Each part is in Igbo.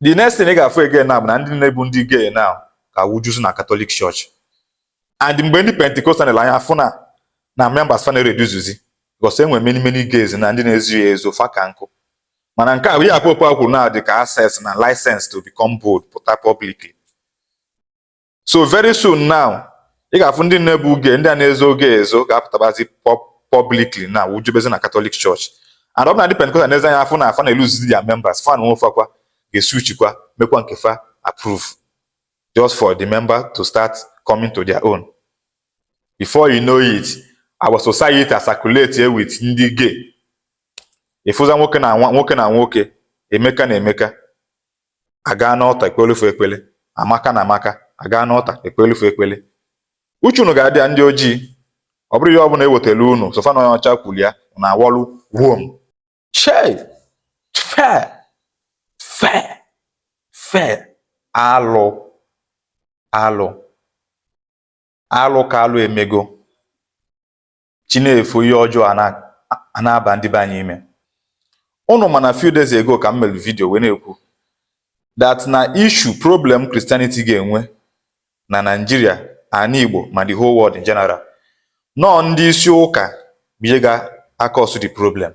The next thing ị ga-afụ again now bụ na ndị na-ebu ndị gay now ga-awụjuzi na Catholic Church. And mgbe ndị Pentecostal nele anya fụ na members fa na-ereduzuzi because enwere many many gays na ndị na-ezu ya ezo fa ka nkụ. Mana nke a bụ ihe Pope a kwuru na dị ka access na license to become bold, pụta publicly. So very soon now, ị ga-afụ ndị na-ebu gay, ndị a na-ezo gay ezo, ga-apụtabazi publicly na wujubezi na Catholic Church. And ọ bụ na ndị Pentecostal na-eze anya afụ na afa na-eluzizi their members, fa na onwefakwa ga-eswitchikwa mekwa nke fa approve, just for the member to start coming to their own. Before you know it, our society circulate here with ndị gay. Ịfụza nwoke na nwoke na nwoke, Emeka na Emeka aga n'ọta ekpelufu ekpele, Amaka na Amaka aga n'ọta ekpelufu ekpele. Uche unu ga-adị ya, ndị ojii. Ọ bụrụ ihe ọbụla ewetara unu sofa na onye ọcha kwuru ya na awọlụ wom chei fe fe fe. Alụ alụ alụ ka alụ emego chi na-efo. Ihe ọjọọ a na-aba ndị be anyị ime unu. Mana few days ago ka m mere video wee na-ekwu that na issue, problem Christianity ga-enwe na Nigeria, ana Igbo, ma the whole world in general, nọọ ndị isi ụka bụ ihe ga-acause the problem.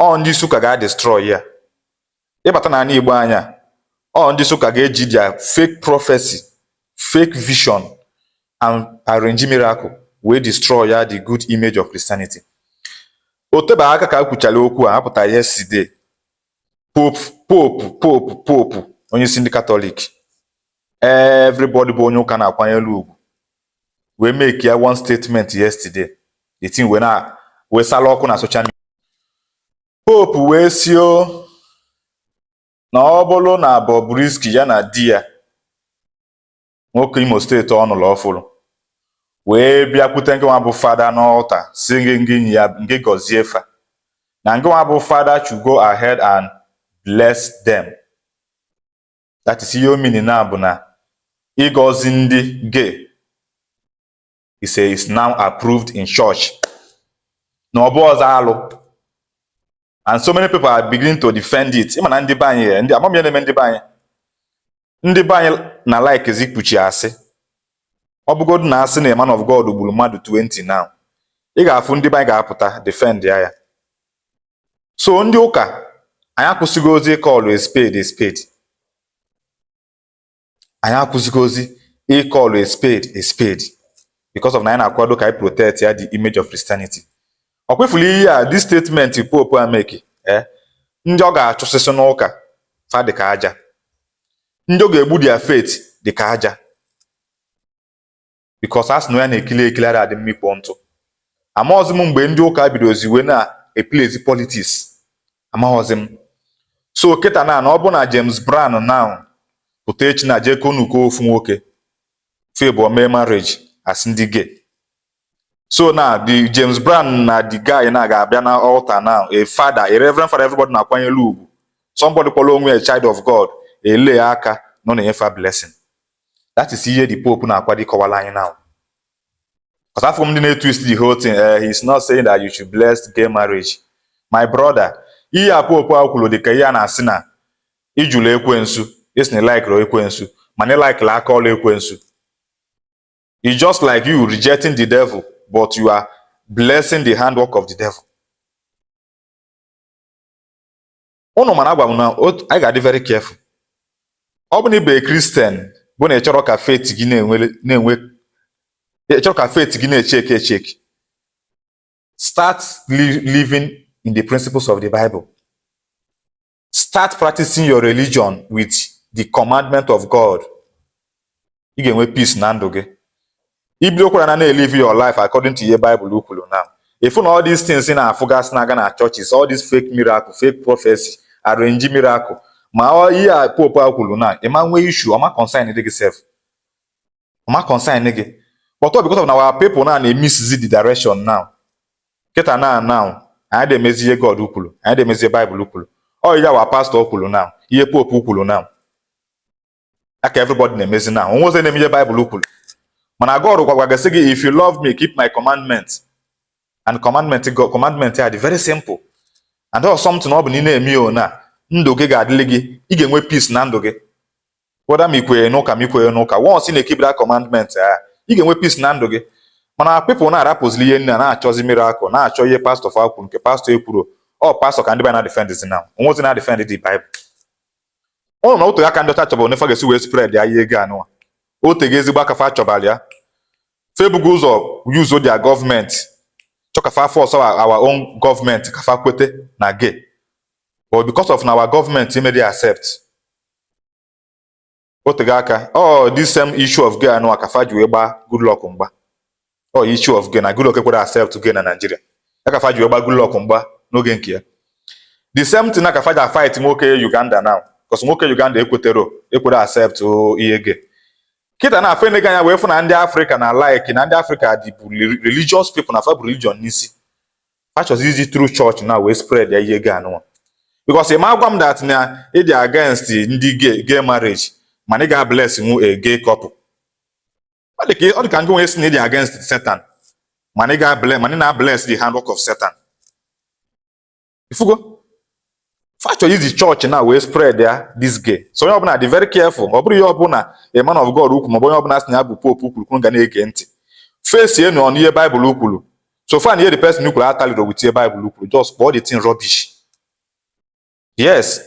Ọ ndị isi ụka ga-destroy ya. Ịbata n'ala Igbo anya, ọ ndị isi ụka ga-eji their fake prophecy, fake vision and arrange miracle wee destroy ya, the good image of Christianity. O tebe aka ka a kwuchara okwu a apụta yesterday, Pope, onye isi ndị Catholic, everybody bụ onye ụka na-akwanyere ugwu, wee make ya one statement yesterday. The thing wee na wee sala ọkụ na social media. Pope wee sio na ọ bụrụ na Bobrisky ya na di ya nwoke Imo Steeti ọ nụrụ ọfụrụ wee bịakwute nke nwa bụ fada n'altar, si gị ngị ya ngị gọzie fa, na nke nwa bụ fada should go ahead and bless them. That is ihe o mean na bụ na ịgọzi ndị gay is now approved in church, na ọ bụ ọzọ alụ. And so many people are beginning to defend it. Ịma na ndị be anyị, ndị amamihe na-eme ndị be anyị, ndị be anyị na like ikpuchi asị. Ọ bụgodu na asị na a man of God gburu mmadụ 20 now, ị ga-afụ ndị be anyị ga-apụta defend ya ya. So ndị ụka anyị akwụsịgo ozi ịcallu a spade a spade. Anyị akwụsịgo ozi ịcallu a spade a spade because of na anyị na-akwado ka anyị protect ya, the image of Christianity. Ọ kwefuru ihe a, this statement Pope a make, ndị ọ ga-achụsịsị n'ụka fa dị ka aja, ndị ọ ga-egbu their faith dị ka aja, because a sị na ya na-ekili ekili ara adị mma ikpo ntụ. Amaghịzị m mgbe ndị ụka bidozi wee na-eplace politics. Amaghịzị m. So kịta na ọ bụ na James Brown now pụta echi na jee konuko ofu nwoke febụ mee marriage as ndị gay. So now the James Brown na the guy na ga-abịa na altar now, a father, a reverend father everybody na-akwanyere ugwu, somebody kpọrọ onwe a child of God, ele aka nọ na-enyefe blessing. That is ihe the Pope na-akwado ịkọwara anyị now, because afọ m ndị na-etwist the whole thing. He's not saying that you should bless gay marriage, my brother. Ihe a Pope a kwuru dị ka ihe a na-asị na ijụrụ ekwensu, isi na ịlikeụrụ ekwensu, mana ịlikeụrụ aka ọrụ ekwensu. It's just like you rejecting the devil, but you are blessing the handwork of the devil. Unu mana agwa m na anyị ga-adị very careful. Ọ bụ na ị bụ a Christian, bụ na ị chọrọ ka faith gị na-enwe, ị chọrọ ka faith gị na-echeki echeki, start living in the principles of the Bible. Start practicing your religion with the commandment of God. Ị ga-enwe peace na ndụ gị. Ibidokwara na na-elive your life according to ihe Bible kwuru now, ifu na all these things ị na-afụgasị na-aga na churches, all these fake miracle, fake prophecy, arrange miracle, ma ọ ihe a Pope a kwuru na ịma nwee issue ọma concern dị gị sef, ọma concern gị. But all because of na our people now na-emisizi the direction now. Kịta na now anyị na-emezi ihe God kwuru, anyị na-emezi ihe Bible kwuru. Ọ ihe our pastor kwuru now, ihe Pope kwuru now aka everybody na-emezi now. Onwe ozi na-eme ihe Bible kwuru. Mana God gwagwa gị, sị gị, "If you love me, keep my commandments." And commandment God, commandment ya dị very simple and all something. Ọ bụ na ị na-eme ya na Ndụ gị ga-adịrị gị, ị ga-enwe peace na ndụ gị, whether ma ikwenye n'ụka ma ikwenye n'ụka. Once ị na-ekeep that commandment a, ị ga-enwe peace na ndụ gị. Mana people na-arapụzili ihe nna na-achọzi miracle, na-achọ ihe pastor fa kwuru, nke pastor ekwuru. Ọ pastor ka ndị be na-defend now, onwezi na-defend the Bible. Ụnụ na otu aka ndị ọcha chọbara onefa ga-esi wee spread ya ihe ego anụwa. O tego ezigbo aka fa chọbara ya. Febugo ụzọ use their government chọ ka fa force our own government ka fa kwete na gay, but because of na our government emedi accept, o tego aka. Ọ this same issue of gay anụwa ka fa ji wee gbaa Goodluck mgba. Ọ issue of gay na Goodluck ekwere accept gay na Nigeria, ya ka fa ji wee gbaa Goodluck mgba n'oge nke ya. The same thing na ka fa ji fight nwoke Uganda now, because nwoke Uganda ekwetero, ekwere accept ihe gay. Kịta na afọ enega anya wee fụ na ndị Afrịka na like na ndị Afrịka dị bụ religious people, na fa bụ religion n'isi. Fa chọzi iji through church na wee spread ya ihe gay anụnwa, because ị ma gwa m that na ị dị against ndị gay marriage, mana ị ga bless nwu a gay couple. Ọ dị ka ngị onye si na ị dị against Satan, mana ị ga bless, mana ị na bless the handwork of Satan. Ifugo fa chọrọ iji chọọchị na wee spread ya this gay. So onye ọbụla dị very careful. Ọ bụrụ ihe ọbụla a man of God ukwu, maọbụ onye ọbụla sị na ya bụ pope kwuru kwuru, ga na-ege ntị. Face nụ on ihe Bible kwuru. So far na ihe the person kwuru ataliro with ihe Bible kwuru, just kpọọ the thing rubbish. Yes,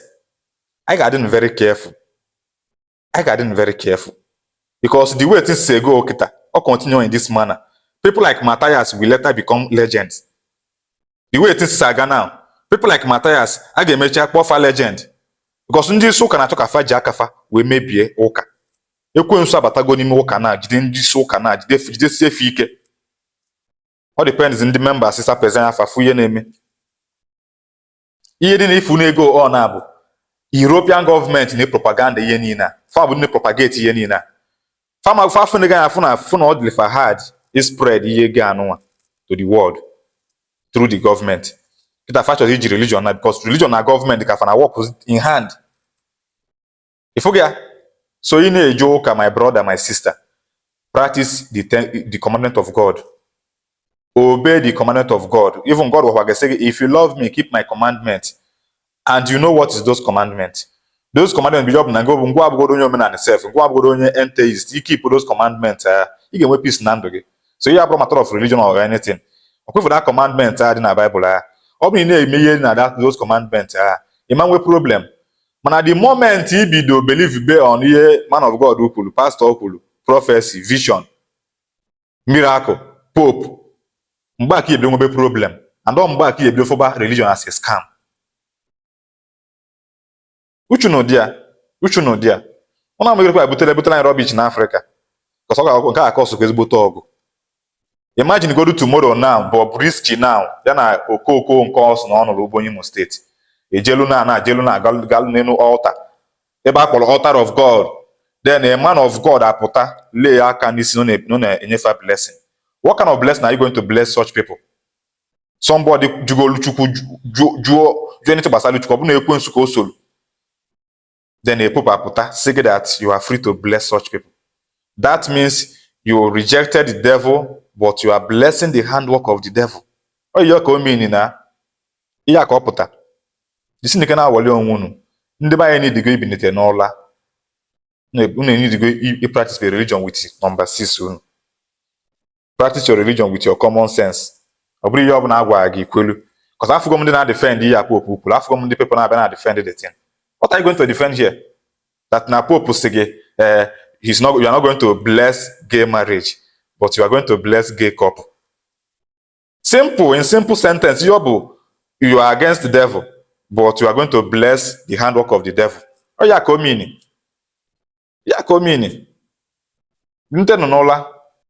I ga-adị very careful, I ga-adị very careful, because the way things say go kịta, ọ continue in this manner, people like Matthias will later become legends. The way things aga now, people like Matthias a ga-emecha kpọfa legend, because ndị isi ụka na-achọ ka fa ji aka fa wee mebie ụka. Ekwensu abatago n'ime ụka na jide ndị isi ụka na jide, jidesie efe ike. Ọ depends ndị members sapezi anya afa fụ ihe na-eme. Ihe dị na ifu n'ego ọ na-abụ European government na propaganda ihe niile a, fa bụ ndị propagate ihe niile a. Fama fa fụ anya fụ na ọ dịrị fa hard spread ihe ego anụnwa to the world through the government. Kịta fa chọrọ iji religion na, because religion na government ka fa na work in hand. Ịfụ ya? So ị na-eje ụka, my brother, my sister, practice the commandment of God, obey the commandment of God. Even God gwakwa gị sị gị, "If you love me, keep my commandment." And you know what is those commandments? Those commandments bụ na ngwa ngwa abụgodo onye omenala sef, ngwa abụgodo onye atheist, you keep those commandments, ị ga-enwe peace na ndụ gị. So ihe abụrụ matter of religion or anything. Ọkwefu that commandment a dị na Bible a, ọ bụrụ na ị na-eme ihe na that those commandments a, ị ma nwe problem. Mana the moment i bido believe be on ihe man of God kwuru, pastor kwuru, prophecy, vision, miracle, pope, mgbe a ka ebido nwebe problem. And ọ mgbe a ka ebido fụba religion as a scam. Uchu na ụdị a, uchu na ụdị a, ọ na-amaghịkwa ebutere anyị rubbish na Afrịka, because ọ ga nke a kọsụkwa ezigbote ọgụ. Imagine go tomorrow now, Bobrisky now ya na Okoko nke ọsụ na ọ nụrụ ugbo Imo Steeti ejelu na jelu na galụ n'elu altar ebe a kpọrọ altar of God. Then a man of God apụta lay aka n'isi nọ na-enyefe blessing. What kind of blessing are you going to bless such people? Somebody jugolu Chukwu, jụọ jụọ anything gbasara Chukwu, ọ bụ na ekwensu ka o soro. Then a pope apụta sị gị that you are free to bless such people. That means you rejected the devil, but you are blessing the handwork of the devil. Ọ ihe ka o mean na ihe a ka ọ pụta. Jisi n'ike na-awali onwe unu. Ndị be anyị nidigo ibinite n'ụla. Unu enidigo i practice the religion with number six unu. Practice your religion with your common sense. Ọ bụrụ ihe ọbụla a gwara gị kwelu. Because afụgo m ndị na-defend ihe a pope kwuru, afụgo m ndị people na-abịa na-defend the thing. What are you going to defend here? That na pope sị gị, he's not, you are not going to bless gay marriage, but you are going to bless gay couple. Simple, in simple sentence, ihe ọ bụ, you are against the devil, but you are going to bless the handwork of the devil. Ọ ya ka o mean. Ya ka o mean. Nte nọ n'ụla.